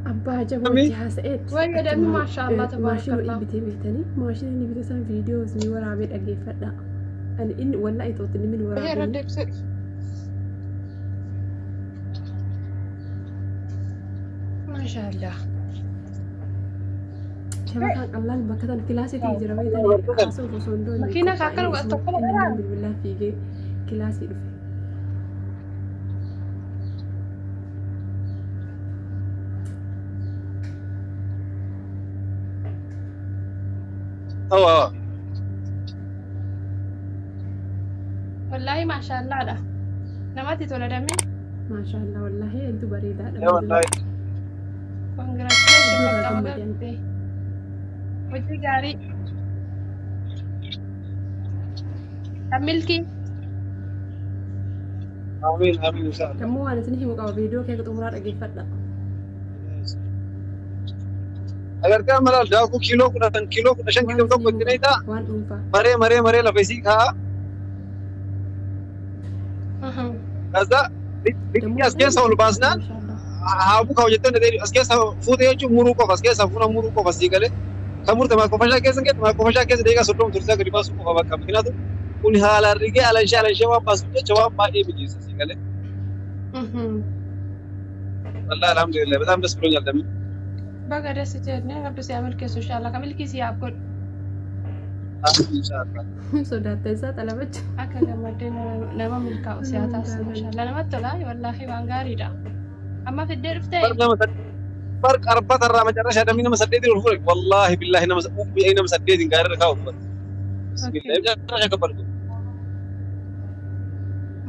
Abbaa jabootti haasa'eet Wayyo dammi maashaallah maashina tabarakallah. bitee beektanii maashina inni bite san viidiyoo isinii waraabee dhaggeeffadha. Ani inni wallaahi itootti inni min Bahee irra waraabee. deebisee dhufe. Maashaallah. Shabakaan qallaan bakka tan kilaasiitii jira beektanii haasa'uuf osoo hin doonne Makiina qophaa'ee akkana isuma tokko inni dha. bilbilaa fiigee kilaasii dhufe. Awa. Wallaahi maashaallaadha. Namatti tola dammi. Maashaallah wallaahi hedduu bareedaadha. Ee wallahi. Congratulations Hedduu irraa bakka gammadeen. baga Hojii gaarii. Kan milkii. Amiin amiin inshaallah. Dammoo waan isin himu qaba viidiyoo kee xumuraa dhaggeeffadha. Agartee amma laal daakuu kiiloo 10 kiiloo 15 Waan kiiloo isin 1 himu itti qaba neetaa waan dhuunfaa. maree maree maree lafa isii kaa'a. ከዛ Dammoo as keessa ol baasnaan maashaallah. haabuu kaa'u jettee as keessa fuute jechuun muruu qofa as keessa fuuna muruu qofa sii galee kan murte maakofashaa keessa hin maakofashaa keessa daqiiqaa 30 tursaa gadi baasuu qofa bakka ምክንያቱም kun haalaan rigee alanshee alanshee waan baasuuf jecha waan baay'ee mijeessa sii galee wallahi alhamdulillah በጣም ደስ ብሎኛል ደሚ Baga ደስ jennee rabbi si haa milkeessu inshaallah. Kan milkii si haa godhu. ኢንሻአላህ Sodaattee isaa xalabacha. Akka gammaddee nama milkaa'u si haa taasisu maashaallah. Namatti tola wallaahi waan gaariidha. Amma fiddee dhuftee bar nama bar qarbata irraa macarrashaa dammi nama saddeetiin ol fuudhe wallahi billahi nama uffii nama saddeetiin gaarii irra kaa'u uffate bismillah macarrashaa kabbaltu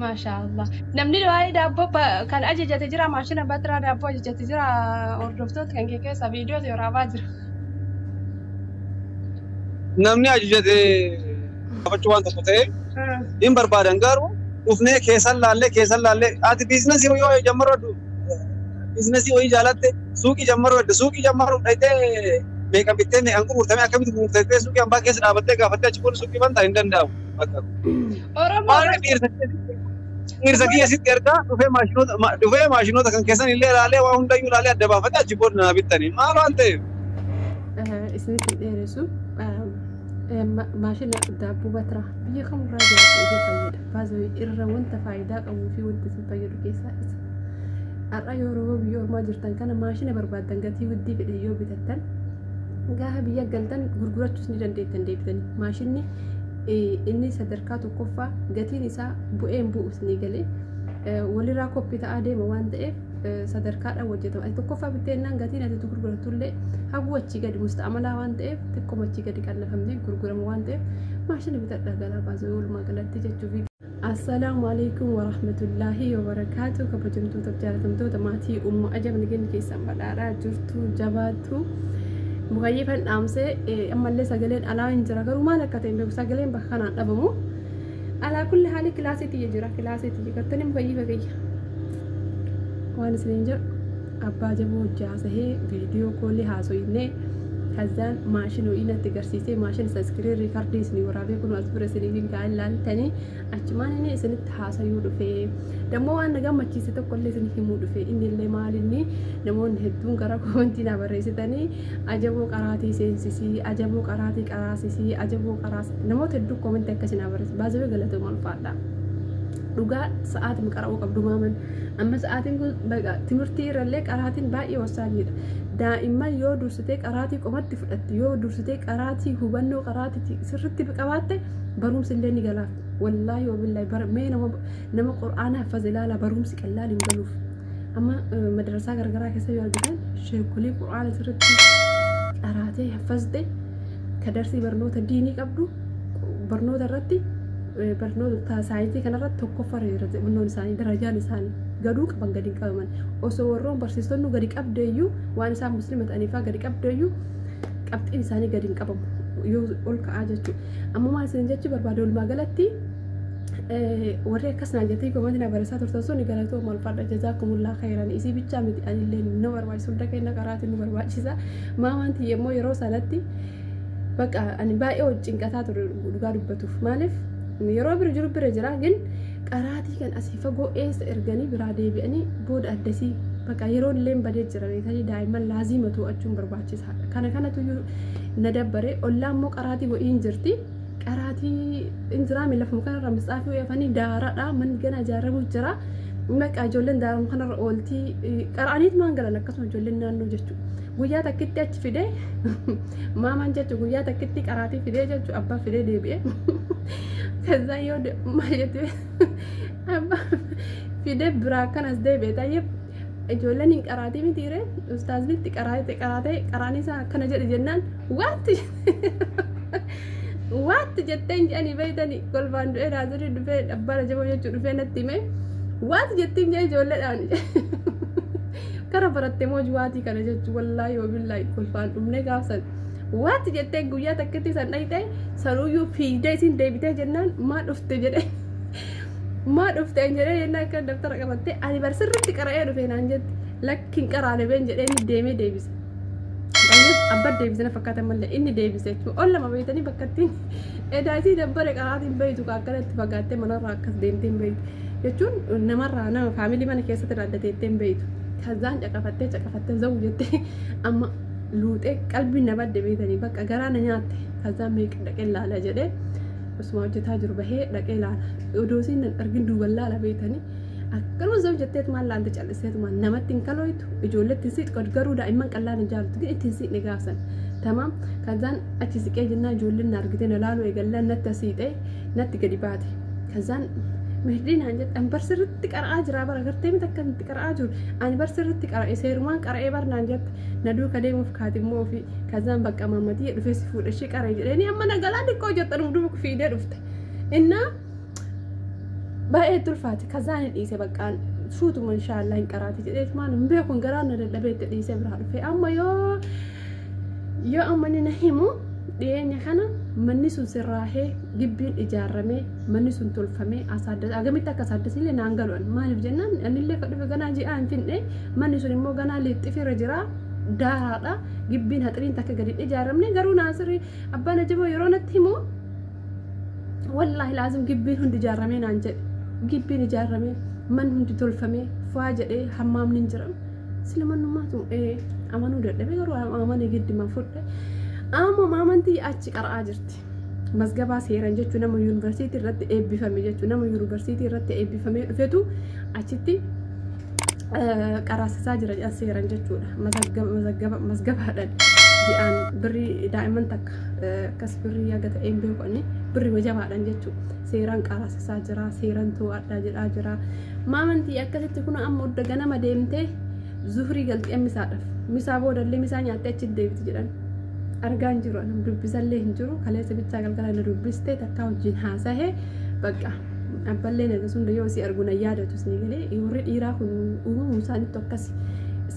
maashaallah. Namni waa'ee daabboo kan ajajate jira maashina batiraa daabboo ajajate jira hordoftoota kan kee keessa viidiyoo waraabaa jira. Namni ajajate gaafachuu waan tokko ta'e hin barbaadan garuu dhufnee keessan laallee ati biizinasii yoo jammarradhu biizinasii wayii jaalatte suuqii jammarradhu suuqii jammarru dhayitee meeqa bittee meeqan gurgurtamee akkamitti gurgurtattee suuqii hambaa keessa dhaabattee gaafattee achi booda suuqii bantaa hin danda'amu. Oromoo Maaliif dhiirsa kiyya sitti ergaa dhufee maashinoota kan keessan illee ilaalee waa hundayyuu ilaalee adda baafatee achi booda naa bittanii maal waan ta'eef. Isinitti dheeressu maashina daabboo batiraa biyya kamurraa jiraatu isin fayyada. Baasii irra wanta faayidaa qabuu fi wanta isin fayyadu keessaa isa. Har'a yeroo biyya ormaa jirtan kana maashina barbaaddan gatii guddii fedhe yoo bitattan gaafa biyya galtan gurgurachuus ni dandeettan deebitanii. Maashinni inni sadarkaa tokkoffaa gatiin isaa bu'een bu'us ni galee walirraa koppii ta'aa deema waan ta'eef sadarkaadhaan hojjetama. Ati tokkoffaa bitteennaan gatiin ati gurguratullee haguu achii gadi musta'amalaa waan ta'eef xiqqooma achii gadi qallafamtee gurgurama waan ta'eef maashina bitadhaa galaa baasee walumaa galatti jechuuf. Assalaamu alaikum warahmatullaahi wabarakaatu kabajamtoota jaalatamtoota maatii umma ajab nageenya keessan badhaadhaa jirtu jabaattu mukayyifan dhaamsee ammallee sagaleen alaa hin jira garuu maal akka ta'e hin beeku sagaleen bakka kanaan dhabamu alaa kulli haali kilaasii tiyya jira kilaasii tiyya gartanii mukayyifa kiyya waan isiniin jedhu abbaa jaboo hojii haasahee viidiyoo koolii haasoyinee ከዛን ማሽኑ ኢነት garsiisee maashina isa iskiriin riikardii isinii waraabee kun as bira isiniif hin kaa'in laaltanii achumaan inni isinitti haasayuu dhufee dammoo waan na gammachiise tokko illee isin himuu dhufe inni illee maalinni namoonni hedduun gara koomentii na barreessitanii ajaboo qaraatii seensisii ajaboo qaraatii qaraasisii ajaboo qaraas namoota hedduu koomentii akkasii na barreesse baasee galatoomaa ulfaadha. Dhugaa sa'aatiin qara'uu qabdu maaman amma sa'aatiin kun timirtii irrallee qaraatiin baay'ee wasaanidha. Daa'imman yoo dursitee qaraatii qomatti fudhatte yoo dursitee qaraatii hubannoo qaraatii sirriitti qabaatte barumsi illee ni galaaf. Wallaahi wabillaahi mee nama qur'aana haffaze ilaala barumsi qallaan hin galuuf. Amma madrasaa garagaraa keessa yoo argitan sheekolii qur'aana sirriitti qaraatee haffazte ka darsii barnoota diinii qabdu barnoota irratti barnoota saayinsii kanarratti tokkoffaa barnoon isaanii darajaan isaanii gaduu qaban gadi qabaman osoo warroon barsiistonni gadi qabdeeyyuu waan isaan muslima ta'aniifaa gadi qabdeeyyuu qabxiin isaanii gadi hin qabamu yoo ol ka'aa jechuudha. Amma maal isin jechuu barbaade walumaa galatti warri akkas naan jettee komantii na barreessaa turtan sun galatoomaa ulfaadha jazaakumullah khairan isii bichaa miti anillee nu barbaachisa hunda keenya qaraatiin nu barbaachisa maamaan tiyya immoo yeroo sanatti bakka ani baay'ee cinqataa ture dhugaa dubbatuuf maaliif yeroo bira jiru bira jira gin qaraatii kan asii fagoo eessa erganii biraa deebi'anii booda addasii Bakka yeroo illee badee jira beektanii daa'imman laazima to'achuun barbaachisaadha. Kana kanatu na dabbare ollaa immoo qaraatii wayii hin jirti. Qaraatii hin jiraame lafuma kanarra mitsaafii wayii afanii daaraadha manni gana ijaaramuuf jira. Bakka ijoolleen daaruma kanarra ooltii qara'aniit maan galan akkasuma ijoolleen naannoo jechuudha. Guyyaa takkitti achi fidee maamaan jechuudha guyyaa takkitti qaraatii fidee jechuudha abbaa fidee deebi'ee. Kaza yoo maal jettee abbaa fidee biraa akkanas deebi'e tayyee ijoolleen hin qaraatii mitiire ustaazni itti qaraate qaraatee qaraan isaa akkana jedhe jennaan waatti waatti jetteen jedhanii beeytanii kolfaan du'ee naasirii dhufee abbaa jaboo jechuu dhufee natti hime waatti jettiin jedhe ijoolleedhaan kara barattee moo waatii kana jechuu wallaahi yoo billaahi kolfaan dhumne gaafsan waatti jettee guyyaa takkitti san dhayxee sanuyyuu fiigdee isin deebitee jennaan maa dhufte jedhe maa dhufte jedhee jennaan akka daftara qabattee ani bar sirriitti qara'ee dhufe naan jette lakkiin qaraane been jedhee inni deemee deebise. Abbaa deebise na fakkaata malee inni deebise jechuudha. Ol lama beeytanii bakka ittiin edaasii dabbare qaraatiin beeytu akkanatti fagaattee manarraa akkas deemtee hin beeytu jechuun namarraa nama faamilii mana keessatti raaddateettee hin beeytu. Kazaan caqafattee caqafattee zawu jettee amma luuxee qalbii na badde beeytanii bakka garaa na nyaatte kazaan meeqa dhaqee laala jedhee osuma hojjetaa jiru bahee dhaqee laala. Odoo isiin nan argin duuban laala beeytanii akkanuma zawu jetteetumaan laalti calliseetumaan namatti hin kalooytu ijoolletti hin siqu garuu daa'imman qallaan hin jaalatu ittiin siqne gaafsan. Tamaam kazaan achi siqee jennaan ijoolleen na argite na laaluu eegallaan natti asiixee natti gadi baate. Kazaan Mehdii naan jette ani bar sirriitti qara'aa jira bara gartee miti akka itti qara'aa jiru ani bar sirriitti qara'e seerumaan qara'ee bar naan jette na duuka deemuuf kaatimmoo ofii kazaan bakka maammatii dhufee si fuudhe ishee qara'e jedhee amma na galaa xiqqoo jette duuba fiidee dhufte. Innaa baay'ee tulfaate kazaan hin dhiise baqqaan suutuma inshaallah hin qaraati jedhee maan hin beekun garaa na dadhabee itti dhiisee biraa dhufe amma yoo amma inni na himu dhiyeenya kana manni sun sirraahee gibbiin ijaaramee manni sun tolfamee agamitti akka asaaddasillee naan galu'an maaliif jennaan anillee kan dhufe ganaa ji'aa hin finne manni sun immoo ganaa lixxifirra jira daaraadha gibbiin haxiriin takka gadi hin ijaaramne garuu naasirri abbaan ajaboo yeroo natti himu wallaahi laazim gibbiin hundi ijaaramee naan jedhe gibbiin ijaaramee manni hundi tolfamee faa jedhee hammaamni hin jiran sila mannummaatu amanuu dadhabe garuu amane giddima fudhe. Amma maamantii achi qara'aa jirti. Mazgabaa seeran jechuun nama yuunivarsiitii irratti eebbifame jechuun nama yuunivarsiitii irratti eebbifamee dhufetu achitti qaraasisaa jira jedhan seeran jechuudha. Mazgabaadhaan ji'aan birrii daa'imman takka akkas birrii haga ta'een beeku inni birrii wajabaadhaan jechuudha. Seeraan qaraasisaa jira, seeraan to'adhaa jedhaa jira. Maamantii akkasitti kun amma odda ganama deemtee zuhurii galtee misaadhaaf. Misaa boodallee misaa nyaattee achitti deebiti jedhan. Argaa hin jiru anam dubbisallee hin jiru kaleessa bichaa galgala na dubbistee takkaa wajjin haasahee bakka abballee na hunda yoo si argu na yaadatu ni galee warri dhiiraa kun uumamuu isaaniitu akkas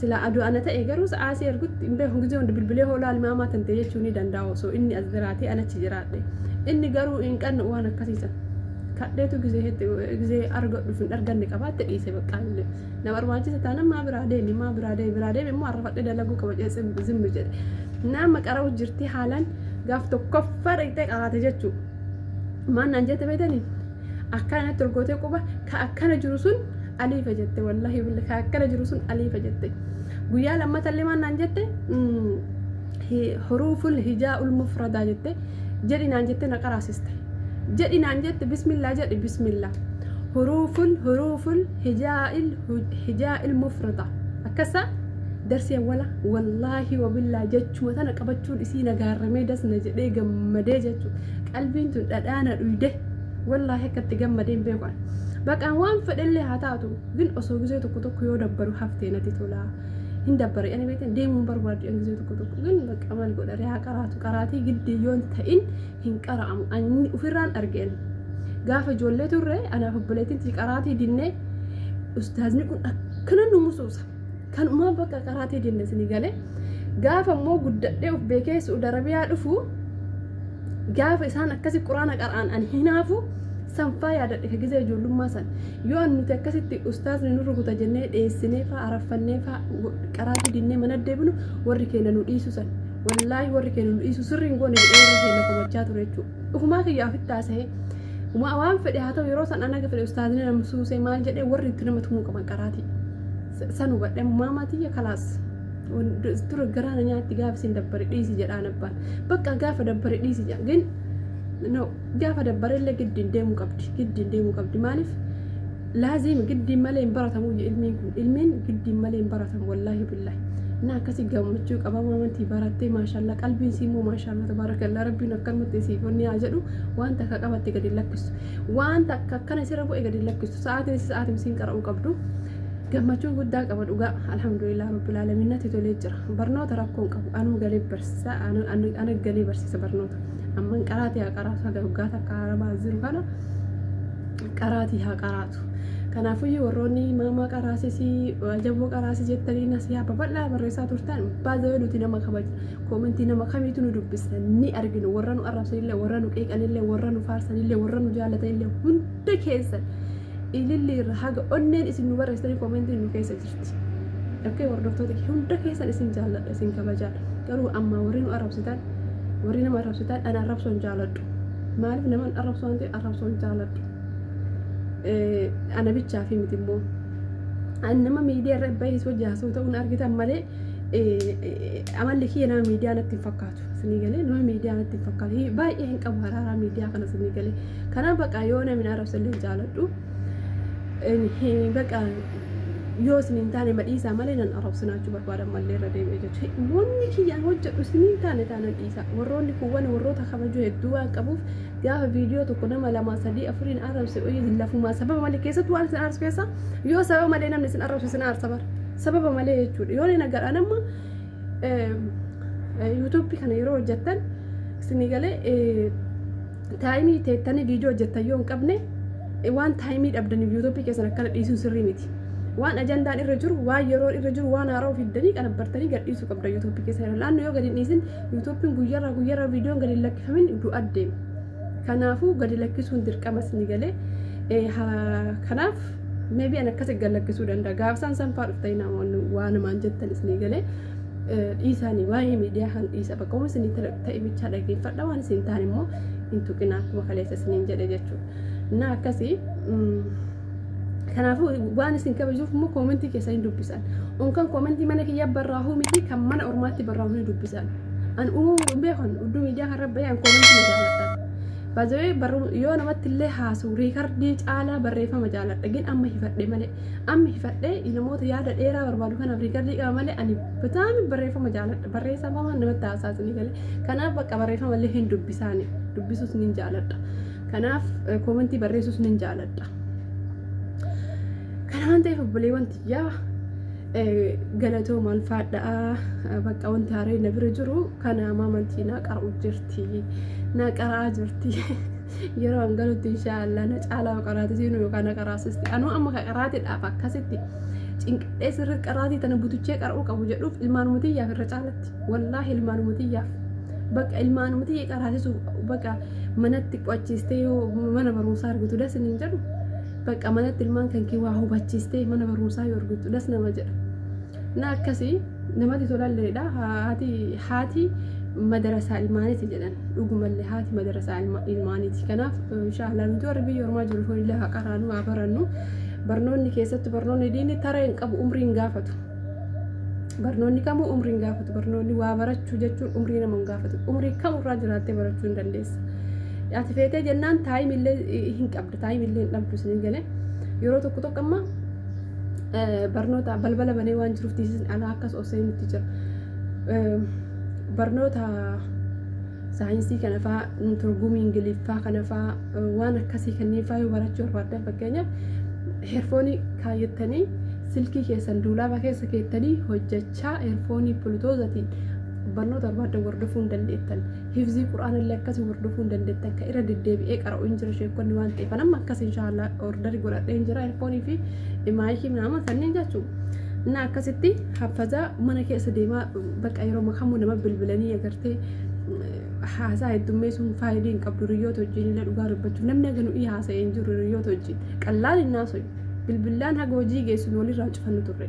sila aduu ana ta'e garuu sa'aa si argutti hin beeku gizee hunda bilbilee hoolaa almaamaa tan ta'e jechuu ni danda'a osoo inni as jiraatee anachi jiraadhe inni garuu hin qannu waan akkasiisan kadheetu gizee argadhuuf hin arganne qabaatte dhiise bakka illee na barbaachisa taanaan maa biraa deemi maa biraa deemi biraa deemi immoo arrafadhee dalaguu qaba jeesee zimmi jedhe. Nama qara'u jirti haalaan gaaf tokkoffaa dhaqxee qaraate jechuudha. Maan naan jette beektanii akkana natti olgootee quba ka akkana jiru sun aliifa jette wallaahi billah ka akkana jiru sun aliifa jette. Guyyaa lammatallee maan naan jette huruuful hijaa'ul mufradaa jette jedhi naan jette na qaraasiste. Jedhi naan jette bismillaa jedhi bismillaa. Huruuful hijaa'il mufradaa akkasa. Darsii awwala wallaahi wabillaa jechuma tana qabachuun isii nagaarramee dasna jedhee gammadee jechuudha. Qalbiin tun dhadhaana dhuyde wallaahi akkatti gammadee hin beeku. Baqaan waan fedhellee haa taatu gin osoo gizee tokko tokko yoo dabbaru haftee natti tola. Hin dabbare ani beektan deemuun barbaadu gizee tokko tokko gin bakka maal godha haa qaraatu qaraatii giddi yoo hin ta'in hin qara'amu ani ofirraan argeen. Gaafa ijoollee turre anaaf obboleettiin qaraatii dinnee ustaazni kun akkana nu musuusa. Kanuma bakka qaraatii dinne isinii galee gaafa immoo guddadhee of beekee Suudi Arabiyaa dhufu gaafa isaan akkasi quraana qara'an ani hinaafu sanfaa yaadadhe ka gizee ijoollummaa san yoo nuti akkasitti ustaazni nu rukuta jennee dheessinee faa araffannee faa qaraatii dinnee mana deebinu warri keenya nu dhiisu san wallaahi warri keenya nu dhiisu sirri hin goone jedhee warra keenya komachaa ture jechuudha. Ufumaa kiyya ofitti haasa'ee waan fedhe haa ta'u yeroo san anaga fedhe ustaazni nama suusee maal jedhee warri itti nama tumuu qaban qaraatii. San hubadhe maamaa tiyya kalaas tura garaana nyaatti gaafa isin dabbare dhiisi jedhaan abbaan. Bakka gaafa dabbare dhiisi jedha. Gin no gaafa dabbare illee giddiin deemuu qabdi. Giddiin deemuu qabdi. Maaliif? Laazim giddiin malee hin baratamu ilmiin kun. Ilmiin giddiin malee hin baratamu wallaahi billaahi. Na akkasii gammachuu qaba maamantii barattee maashaallah qalbiin sii immoo maashaallah tabaarakallaa rabbiin akkanumatti siif onni haa jedhu waan takka qabatte gadi lakkistu. Waan takka akkana sirra bu'e gadi lakkistu. Sa'aatiin sa'aatiin siin qara'uu qabdu. Gammachuu guddaa qaba dhugaa alhamdulillah rabbil alamin natti tolee jira. Barnoota rakkoon qabu anuu galee barsiisa ana galee barsiisa barnoota. Amman qaraatii haa qaraatu haga waggaa takka haramaa jiru kana qaraatii haa qaraatu. Kanaafuyyuu warroonni maamaa qaraasisii jaboo qaraasii jettanii nasihaa babal'aa barreessaa turtan baay'ee nuti nama kabaja. Koomentii nama kamiitu nu dubbisa ni arginu warra nu arrabsanillee warra nu qeeqanillee warra nu faarsanillee warra nu jaalatanillee hunda keessan ililli irra haga onneen isin nu barreessitanii koomentiin nu keessa jirti. Okkee hordoftoota hunda keessan isin jaalladha isin kabajaadha. Garuu amma warri nu arrabsitan warri nama arrabsitan ana arrabsoo hin jaaladhu. Maaliif nama arrabsoo waan ta'eef arrabsoo hin jaaladhu. Ana bichaa fi miti immoo. Ani nama miidiyaa irra bahee hojii haasa'u ta'uun argitan malee amalli kiyya nama miidiyaa natti hin fakkaatu. Isinii galee nama miidiyaa natti hin fakkaatu. Baay'ee hin qabu haraaraa miidiyaa kana isinii galee. Kanaaf baqa yoo namni arrabsallee hin jaaladhu. Baqa yoo isin hin taane madhiisaa malee nan arrabsinaachuu barbaadan mallee irra deebi'e jechuudha. Wanni kiyyaan hojjedhu isin hin taane taanan dhiisa. Warroonni kuuwwan warroota kabajuu hedduu waan qabuuf gaafa viidiyoo tokko nama 2 3 4 arrabse lafumaa sababa malee keessattuu waan isin aarsu keessa yoo sababa malee namni isin arrabsu isin aarsa bara. Sababa malee jechuudha. Yoo ni agaraan amma yuutuubii kana yeroo hojjettan isinii galee taayimii teettanii viidiyoo hojjettan yoo hin qabne waan taayimii dhabdaniif yuutuubii keessan akkana dhiisuun sirrii miti. Waan ajandaan irra jiru, waan yeroon irra jiru, waan haaraa fiddanii qanabbartanii gadhiisuu qabda yuutuubii keessa jiran. Laannu yoo gadi hin dhiisin yuutuubiin guyyaarraa guyyaarraa viidiyoon gadi hin lakkifamin du'a deema. Kanaafuu gadi lakkisuun dirqama isinii galee. Kanaaf meebii an akkasi gad lakkisuu danda'a. Gaafsaan sanfaa dhuftanii namoonni waa namaan jettan isinii galee dhiisaanii waa'ee miidiyaa kan dhiisa bakka waan isinii ta'e bichaa dhaggeeffadha waan isin ta'an immoo hin tuqina akkuma kaleessa isiniin jedhe jechuudha. Na akkasii kanaafuu waan isin kabajuuf immoo koomentii keessa hin dubbisan. Unkan koomentii mana kiyya barraahuu miti kan mana ormaatti barraahuu ni dubbisan. An uumuu beekan udduu miidiyaa kan rabbayee an koomentii ni jaalladha. Baazawee yoo namatti illee haasu riikardii caalaa barreeffama jaalladha. Gin amma hifadhe malee amma hifadhee namoota yaada dheeraa barbaadu kanaaf riikardii qaba malee ani bitaami barreeffama jaalladha. Barreeffama namatti haasaasinii galee. Kanaaf bakka barreeffama illee hin dubbisaani. Dubbisuus ni jaalladha. Kanaaf koomentii barreessuus ni jaalladha. Kana waan ta'eef obboleewwan tiyyaa galatoo maal faadhaa bakka wanti haaree na bira jiru kana maamantii na qara'u jirti na qara'aa jirti yeroo an galutti inshaallah na caalaa qaraati siinu yookaan na qaraasisti anuu amma ka qaraatiidhaaf akkasitti cinqadhee sirri qaraatii tana butuchee qara'uu qabu jedhuuf ilmaan mutiyyaaf irra caalatti wallaahi ilmaan mutiyyaaf bakka ilmaan mutiyya qaraasisuuf bakka manatti qo'achiistee yoo mana barumsaa argitu das hin jedhu. Bakka manatti ilmaan kan kee waa hubachiistee mana barumsaa yoo argitu das nama jedha. Na akkasii namatti tolalleedha. Haati madarasaa ilmaaniiti jedhan dhugumallee haati madarasaa ilmaaniiti. Kanaaf inshaallah nuti warri biyya ormaa jiru kunillee haa qaraanu haa barannu. Barnoonni keessattuu barnoonni diinii tara hin qabu umrii hin gaafatu. Barnoonni kamuu umrii hin gaafatu. Barnoonni waa barachuu jechuun umrii nama hin gaafatu. Umrii kamurraa jiraattee barachuu hin dandeessa. Ati feetee jennaan taayimillee hin qabda taayimillee hin dhabdu isin galee yeroo tokko tokko amma barnoota balbala banee waan jiruuf tiisisin alaa akkas osoo nutti jira. Barnoota saayinsii kana faa turgumii ingiliffaa kana faa waan akkasii kanneen faa yoo barachuu barbaaddan fakkeenyaaf heerfoonii kaayyattanii silkii keessan duulaaba keessa keettanii hojjechaa heerfoonii pulutoozatiin barnoota barbaadan hordofuu hin dandeettan. Hifzii quraanallee akkasii hordofuu hin dandeettan. Kan irra deddeebi'ee qara'u hin jira sheekonni waan ta'eef. Amma akkas inshaallah ordarii godhadhee hin jira heerfoonii fi maayikii nama kanneen jechuudha. Na akkasitti haffazaa mana keessa deemaa bakka yeroo kamuu nama bilbilanii agartee haasaa heddummeessuun faayidaa hin qabdu hiriyoota wajjin illee dhugaa dubbachuuf namni haga nuyi haasa'ee hin jiru hiriyoota wajjin qallaan hin haasayu bilbilaan haga hojii geessu walirraa cufannu turre.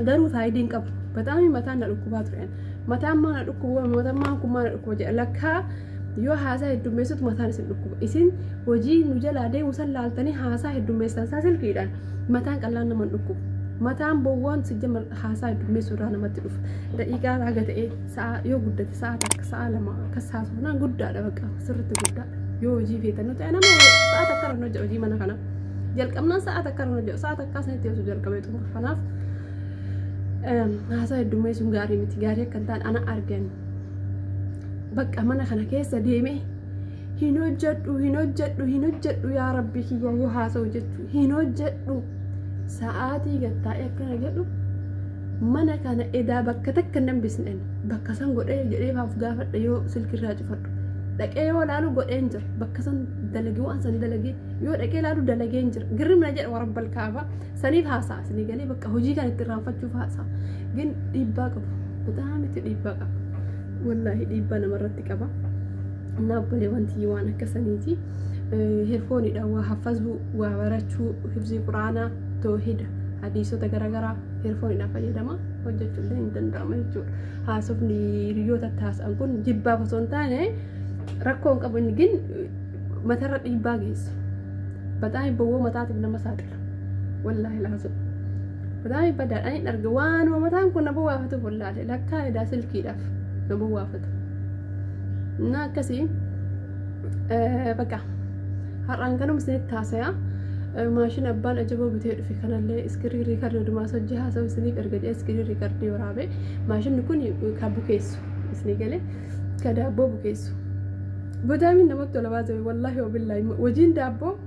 Garuu faayidaa hin qabu. Bataami mataan na dhukkubaa ture. Mataan maa na dhukkuba mataan kun maa na dhukkuba jedha lakkaa Yoo haasaa heddummeessitu mataan isin dhukkuba. Isin hojii nu jalaa deemu san laaltanii haasaa heddummeessan isaa silkiidhaan mataan qallaan nama hin dhukkubu. Mataan bowwoon si jama haasaa heddummeessuu irraa namatti dhufa. Daqiiqaa haga ta'e sa'a yoo guddate sa'a 1 sa'a 2 akkas haasofnaan guddaadha, bakka sirriitti guddaadha. Yoo hojii feetan nuti nama sa'a 1 irra hojja hojii mana kana. Jalqabnaan sa'a 1 irra hojja, sa'a 1 sanitti yoo jalqabee xumura. Kanaaf haasaa heddummeessuun gaarii miti, gaarii akka hin taane ana argan. Bakka mana kana keessa deemee hin hojjedhu, hin hojjedhu, hin hojjedhu, yaa rabbi kiyya, yoo haasa'u jechuu hin hojjedhu. Sa'aatii gattaa'ee akkana jedhu mana kana edaa bakka takka hin hambisne, bakka san godhee jedhee faaf gaafadha. Yoo silkirraa cufadhu dhaqee yoo laalu godheen jira, bakka san dalagee waan san dalagee yoo dhaqee laalu dalageen jira, girrimna jedha warabbal kaaba saniif haasa'a isinii galee bakka hojii kana itti irraanfachuuf haasa'a. Gin dhiibbaa qabu, bataam itti dhiibbaa qaba, wallaahi dhiibbaa namarratti qaba. Na obboleewwan tiyyi, waan akkasaniiti headphoneiidha waa haffazuu, waa barachuu, hifzii quraanaa, toohida, hadiisota garaagaraa headphoneiidhaan fayyadama hojjechuun illee hin danda'ama jechuudha. Haasofni hiriyoota haasa'an kun jibbaaf osoo hin taane rakkoo hin qabu, inni gin matarra dhiibbaa geessa. Bataami bowwoo mataatiif nama saaxila. Wallaahi laasu. Bataami badaadhaan hin arga, waanuma mataan kun na bowwaafatuuf wallaahi lakkaa edaa silkiidhaaf na bowwaafata. Na akkasii bakka har'aan kanuma isinitti haasayaa. Maashina abbaan ajaboo bitee dhufe kanallee screen record dumaa hojii haasa'u isiniif erga jedhee screen record waraabee. Maashinni kun kan bukeessu isinii galee, ka daabboo bukeessu. Badaamiin namatti tola baasee, wallaahi wabillaahi, hojiin daabboo